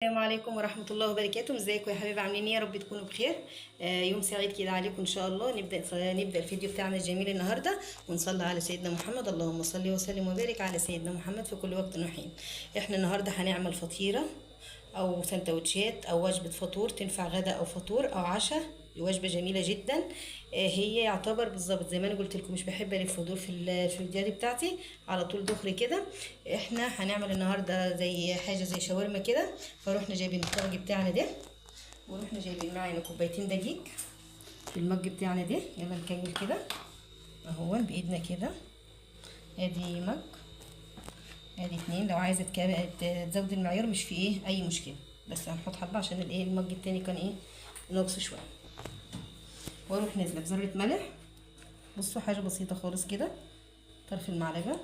السلام عليكم ورحمة الله وبركاته. ازيكم يا حبايبي؟ عاملين ايه؟ يا رب تكونوا بخير. يوم سعيد كده عليكم ان شاء الله. نبدأ الفيديو بتاعنا الجميل النهاردة، ونصلي على سيدنا محمد. اللهم صل وسلم وبارك على سيدنا محمد في كل وقت وحين. احنا النهاردة هنعمل فطيرة او سندوتشات او وجبة فطور، تنفع غدا او فطور او عشاء. وجبة جميلة جدا. هي يعتبر بالظبط زي ما انا قلت لكم، مش بحب الف ودور في الفيديوهات بتاعتي، على طول دغري كده. احنا هنعمل النهارده زي حاجة زي شاورما كده. فروحنا جايبين الطاجن بتاعنا ده، ورحنا جايبين معانا كوبايتين دقيق في المج بتاعنا ده. يلا نكمل كده اهو بايدنا كده. ادي مج، ادي اتنين. لو عايزه تزودي المعيار مش في ايه اي مشكلة، بس هنحط حبه عشان الايه المج التاني كان ايه ناقص شوية. واروح نازله بذرة ملح، بصوا حاجة بسيطة خالص كده، طرف المعلقة.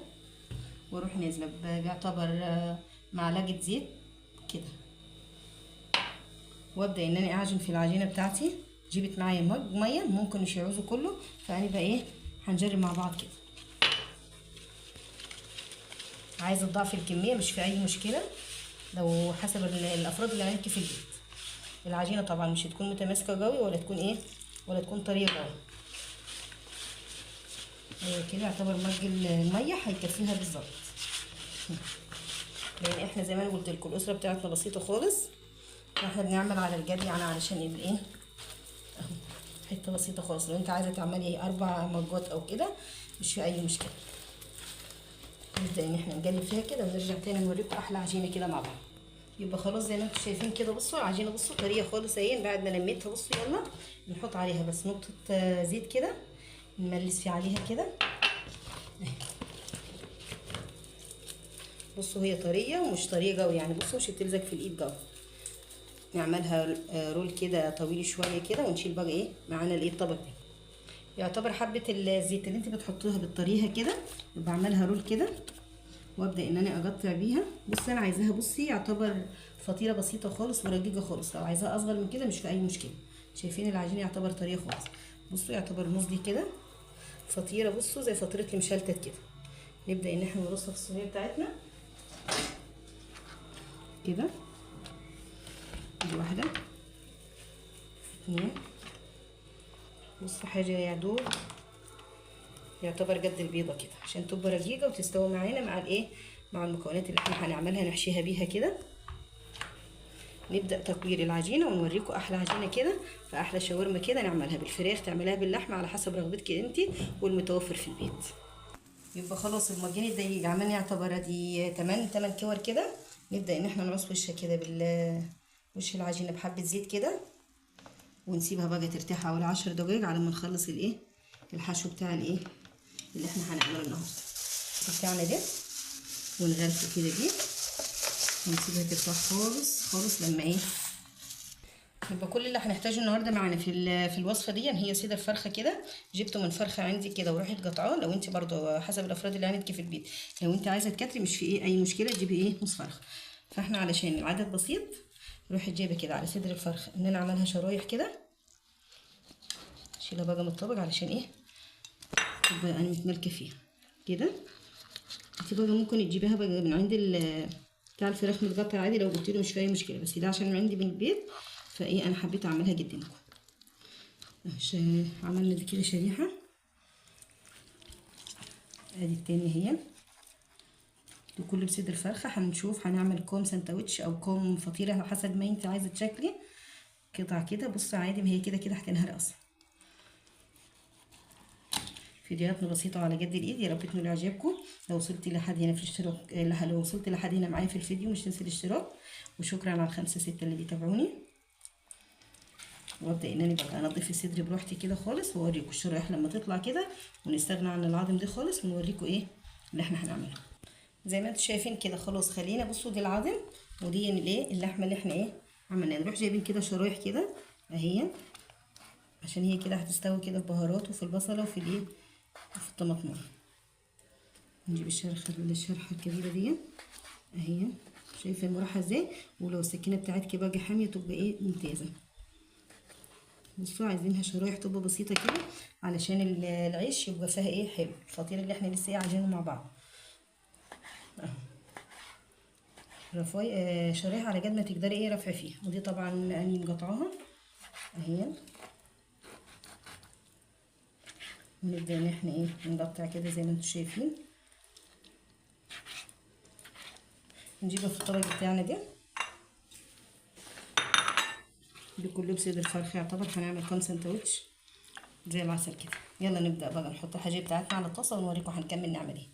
واروح نازله بيعتبر معلقه زيت كده، وابدا ان انا اعجن في العجينة بتاعتي. جبت معايا مج مية، ممكن مش يعوزه كله، فانا بقى ايه هنجرب مع بعض كده. عايزه تضاعف الكمية مش في اي مشكلة، لو حسب الافراد اللي عندك في البيت. العجينة طبعا مش هتكون متماسكة قوي ولا تكون ايه ولا تكون طرية قوي. ايوه كده يعتبر مج المية هيكفيها بالظبط، لان احنا زي ما انا قلت لكم الاسرة بتاعتنا بسيطة خالص، فاحنا بنعمل على الجد يعني علشان يبقى ايه اهو حتة بسيطة خالص. لو انت عايزه تعملي 4 مجات او كده مش في اي مشكلة. نبدا ان احنا نقلب فيها كده ونرجع تاني نوريكم احلى عجينه كده مع بعض. يبقى خلاص زي ما انتم شايفين كده، بصوا العجينة بصوا طرية خالص اهي بعد ما لميتها. بصوا يلا نحط عليها بس نقطة زيت كده، نملس فيه عليها كده. بصوا هي طرية ومش طرية قوي يعني، بصوا مش بتلزق في الايد قوي. نعملها رول كده طويل شوية كده، ونشيل بقى ايه معانا الايه الطبق ده. يعتبر حبه الزيت اللي انت بتحطوها بالطريقة كده، بعملها رول كده وابدا ان انا اقطع بيها. بصي انا عايزاها بصي يعتبر فطيره بسيطة خالص ورقيقه خالص، لو عايزاها اصغر من كده مش في اي مشكلة. شايفين العجينة يعتبر طرية خالص. بصوا يعتبر نص دي كده فطيره، بصوا زي فطيره المشلتت كده. نبدا ان احنا نرصها في الصينية بتاعتنا كده. دي واحدة، اتنين. بصوا حاجة يا دوب يعتبر قد البيضة كده، عشان تبقى رقيقه وتستوي معانا مع الايه مع المكونات اللي احنا هنعملها نحشيها بيها كده. نبدا تكوير العجينة ونوريكم احلى عجينه كده، فاحلى شاورما كده نعملها بالفراخ، تعملها باللحمه على حسب رغبتك انت والمتوفر في البيت. يبقى خلاص المجين الدقيق عملنا يعتبر دي 8 كور كده. نبدا ان احنا نعص وشها كده بال وش العجينة بحبه زيت كده، ونسيبها بقى ترتاح حوالي 10 دقايق على ما نخلص الايه الحشو بتاع الايه اللي احنا هنعمله النهارده بتاعنا ده. ونغلفه كده بيه ونسيبها ترتاح خالص خالص لما ايه. يبقى كل اللي هنحتاجه النهارده معانا في الوصفة دي هي صدر فرخة كده، جبته من فرخة عندي كده ورحت قطعاه. لو انت برضو حسب الافراد اللي عندك في البيت، لو انت عايزه تكتري مش في ايه اي مشكلة، تجيبي ايه نص فرخة. فاحنا علشان العدد بسيط روحي جايبه كده على صدر الفرخه ان انا اعملها شرايح كده، شيلها بقى من الطبق علشان ايه تبقى انا متملكه فيها كده. انت بقى ممكن تجيبيها بقى من عند بتاع الفراخ متقطع عادي، لو قلت له مش فيها مشكلة، بس ده عشان من عندي من البيت فايه انا حبيت اعملها قدامكم. عملنا دي كده شريحة، ادي التانية اهي. وكل بصدر فرخة هنشوف هنعمل كوم سندوتش او كوم فطيره حسب ما انت عايزه تشكلي قطع كده. بصي عادي، ما هي كده كده هتنهار اصلا. فيديوهاتنا بسيطة وعلى قد الايد، يا رب تنول اعجابكم. لو وصلتي لحد هنا في الاشتراك، لو وصلتي لحد هنا معايا في الفيديو مش تنسي الاشتراك، وشكرا على 5 6 اللي بيتابعوني. وابدا ان انا بقى انضف الصدر براحتي كده خالص، واوريكم الشرايح لما تطلع كده، ونستغنى عن العظم دي خالص، ونوريكم ايه اللي احنا هنعمله. زي ما انتم شايفين كده خلاص. خلينا بصوا دي العظم ودي الايه اللحمة اللي احنا ايه عملناها. نروح جايبين كده شرايح كده اهي، عشان هي كده هتستوي كده في بهارات وفي البصله وفي الايه وفي الطماطم. نجيب الشرحه الكبيرة دي اهي، شايفه المراحه ازاي؟ ولو السكينة بتاعتك بقى حامية تبقى ايه ممتازة. بصوا عايزينها شرايح تبقى بسيطة كده علشان العيش يبقى فيها ايه حلو، الفطيره اللي احنا لسه ايه عايزينه مع بعض. رفاي شرايح على قد ما تقدري ايه رفع فيها. ودي طبعا اني مقطعاها اهي. ونبدا ان احنا ايه نقطع كده زي ما انتم شايفين. نجيبها في الطبق بتاعنا ده، ده كله بصدر الفرخ يعتبر. هنعمل كام سندوتش زي العسل كده. يلا نبدا بقى نحط الحاجة بتاعتنا على الطاسه ونوريكم هنكمل نعمل ايه.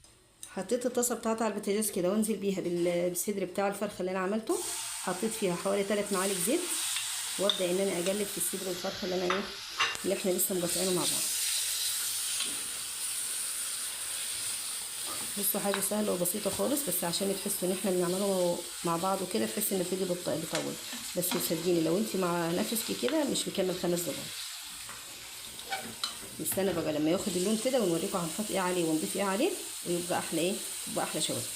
حطيت الطاسه بتاعتي على البوتاجاز كده وانزل بيها بالصدر بتاع الفرخ اللي انا عملته. حطيت فيها حوالي 3 معالق زيت، وابدا ان انا اقلب في الصدر الفرخ اللي انا ايه اللي احنا لسه مقطعينه مع بعض. بصوا حاجة سهلة وبسيطة خالص، بس عشان تحسوا ان احنا بنعمله مع بعض وكده تحس ان الفيديو بيطول، بس صدقيني لو انت مع نفسك كده مش مكمل 5 دقايق. نستنى بقى لما ياخد اللون كده ونوريكم هنحط ايه عليه ونضيف ايه عليه، ويبقى احلى ايه، يبقى احلى شاورما.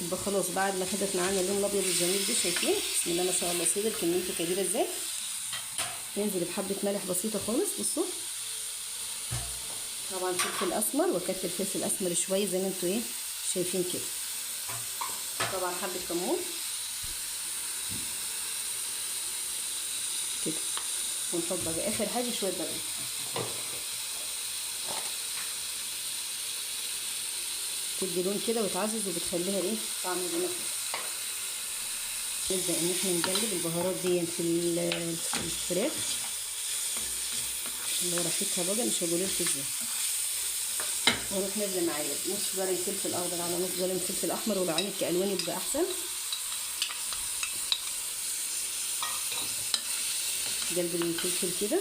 يبقى خلاص بعد ما خدت معانا اللون الابيض الجميل ده، شايفين بسم الله ما شاء الله صدر كميته كبيرة ازاي. ننزل بحبه ملح بسيطة خالص. بصوا طبعا فلفل اسمر، وكتر فلفل اسمر شوية زي ما انتوا ايه شايفين كده. طبعا حبه كمون كده، ونحط بقى اخر حاجة شوية بابريكا. تدي لون كده وتعزز وبتخليها ايه طعم جميل. نبدا ان احنا نقلب البهارات دي في الفراخ اللي ريحتها بقى مش هقول لكم ازاي. ونروح نازله معايا نص قرن فلفل اخضر على نص قرن فلفل احمر، ولو عندك الوان يبقى احسن. قلب الفلفل كده.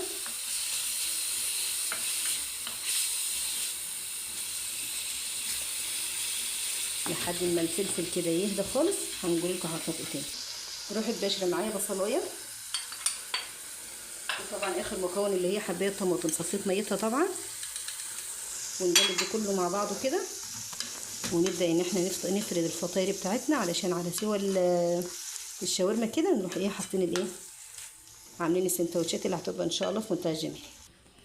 لحد ما الفلفل كده يهدى خالص هنقول لكم هنحط ايه تاني. روحت بشره معايا بصلايه، وطبعا اخر مكون اللي هي حبايه طماطم صفيت ميتها طبعا. ونقلب ده كله مع بعضه كده، ونبدا ان احنا نفرد الفطاير بتاعتنا علشان على سوى الشاورما كده نروح ايه حاطين الايه عاملين السندوتشات اللي هتبقى ان شاء الله في منتهى الجمال.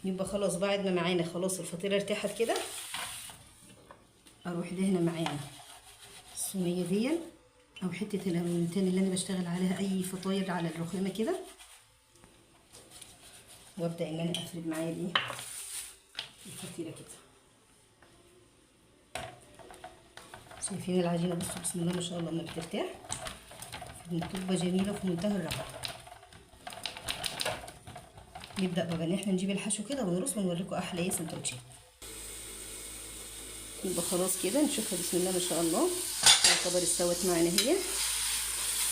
يبقى خلاص بعد ما معانا خلاص الفطيره ارتاحت كده، اروح دهنه معانا الصينية دي او حتة الالومنتان اللي انا بشتغل عليها اي فطاير على الرخامه كده، وابدا ان انا افرد معايا الايه الفطيره كده. شايفين العجينة؟ بصوا بسم الله ما شاء الله ما بترتاح، بتبقى جميلة في منتهى الروعة. نبدا بقى ان احنا نجيب الحشو كده ونرص ونوريكم احلى ايه سندوتشات. يبقى خلاص كده نشوفها بسم الله ما شاء الله يعتبر استوت معانا هي.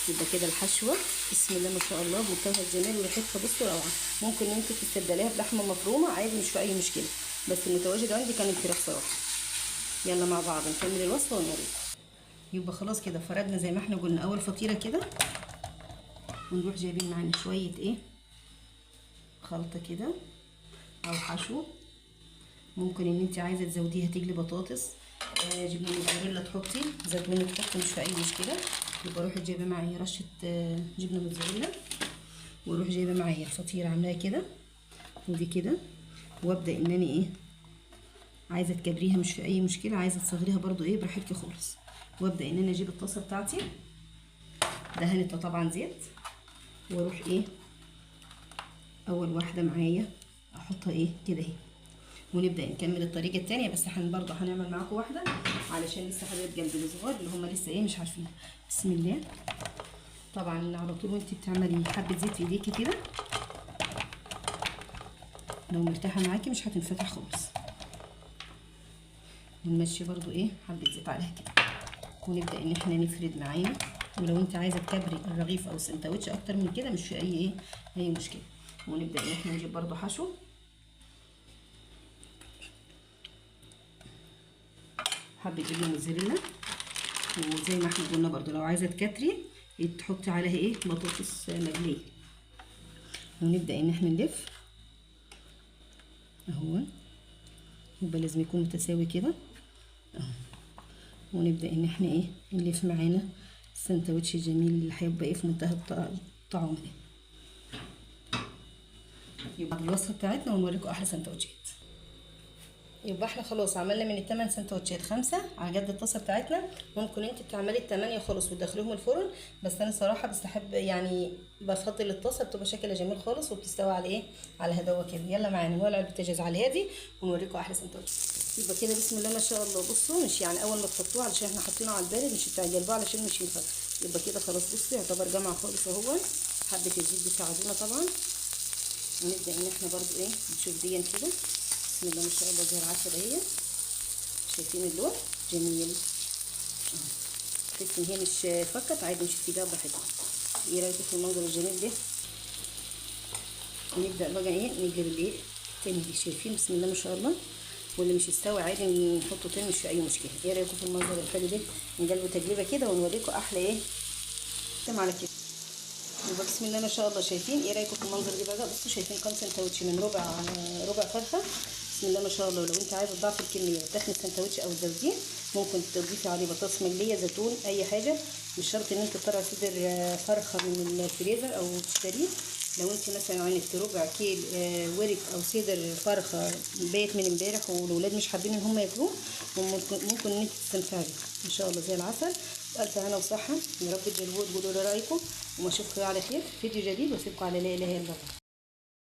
يبقى كده الحشوه بسم الله ما شاء الله بمنتهى الجمال وريحتها بصوا روعه. ممكن ان انت تستبدليها بلحمه مفرومه عادي، مش في اي مشكلة، بس المتواجد عندي كان الفراخ صراحة. يلا مع بعض نكمل الوصفة ونوريكم. يبقى خلاص كده فردنا زي ما احنا قلنا اول فطيره كده، ونروح جايبين معانا شوية ايه خلطه كده او حشو. ممكن ان انت عايزه تزوديها تجلي بطاطس، جبنه موتزاريلا تحطي، زيتون تحطي، مش في اي مشكلة. يبقى اروح جايبه معايا رشه جبنه موتزاريلا، واروح جايبه معايا الفطيره عاملاها كده ودي كده، وابدا ان انا ايه عايزه تكبريها مش في اي مشكلة، عايزه تصغريها برضو ايه براحتك خالص. وابدا ان انا اجيب الطاسه بتاعتي دهنتها طبعا زيت، واروح ايه اول واحدة معايا احطها ايه كده اهي. ونبدا نكمل الطريقة الثانية، بس برضه هنعمل معاكم واحدة علشان لسه حبايب قلبي الصغار اللي هم لسه ايه مش عارفين. بسم الله. طبعا على طول وانت بتعملي حبه زيت في ايديكي كده، لو مرتاحة معاكي مش هتنفتح خالص. ونمشي برضو ايه حبه زيت عليها كده، ونبدا ان احنا نفرد معانا. ولو انت عايزه تكبري الرغيف او السندوتش اكتر من كده مش في اي ايه اي مشكلة. ونبدا ان احنا نجيب برضو حشو، حبه جبنه موتزاريلا، وزي ما احنا قلنا برضو لو عايزه تكتري تحطي عليها ايه بطاطس مقلية. ونبدا ان احنا نلف اهو، يبقى لازم يكون متساوي كده اهو. ونبدا ان احنا ايه نلف معانا السندوتش الجميل اللي هيبقى ايه في منتهى الطعم ده. يبقى الوصفة بتاعتنا ونوريكم احلى سندوتشات. يبقى احنا خلاص عملنا من ال8 سندوتشات 5 على قد الطاسه بتاعتنا. ممكن انت تعملي ال8 خالص وتدخليهم الفرن، بس انا صراحة بستحب يعني بفضل الطاسه، بتبقى شكلها جميل خالص وبتستوي على ايه، على هدوه كده. يلا معانا نولع البوتاجاز على الهادي ونوريكم احلى سندوتش. يبقى كده بسم الله ما شاء الله. بصوا مش يعني اول ما تحطوه، علشان احنا حاطينه على البارد مش هتعجلبوه علشان مش ينفع. يبقى كده خلاص بصوا يعتبر جمع خالص اهو. حبه الزيت بيساعدونا طبعا. ونبدا ان احنا برضو ايه نشوف دي كده. بسم الله ما شاء الله زي العسل اهي، شايفين اللون جميل، تحس ان هي مش فكت عادي، مش تسيبيها براحتها. ايه رايكم في المنظر الجميل ده؟ نبدا بقى ايه نقلب الايه تاني دي، شايفين بسم الله ما شاء الله. واللي مش يستوي عادي نحطه تاني، مش في اي مشكلة. ايه رايكم في المنظر الحلو ده؟ نقلبه تقليبه كده ونوريكم احلى ايه تم على كده. يبقى بسم الله ما شاء الله. شايفين ايه رايكم في المنظر ده بقى؟ بصوا شايفين كام سندوتش من ربع فرخة بسم الله ما شاء الله. لو انت عايزه تضاعفي الكمية وتاخدي السندوتش او تزوديه، ممكن تضيفي عليه بطاطس مقلية، زيتون، اي حاجة. مش شرط ان انت تطلعي صدر فرخة من الفريزر او تشتريه. لو انت مثلا عندك ربع كيل ورك او صدر فرخة بايت من امبارح والولاد مش حابين ان هم ياكلوه، ممكن ان انت تستمتعي بيه ان شاء الله زي العسل. والف هنا وصحة يا رب. تجربوه وتقولوا لي رايكم، وما اشوفكم على خير في فيديو جديد، واسيبكم على لا اله الا الله.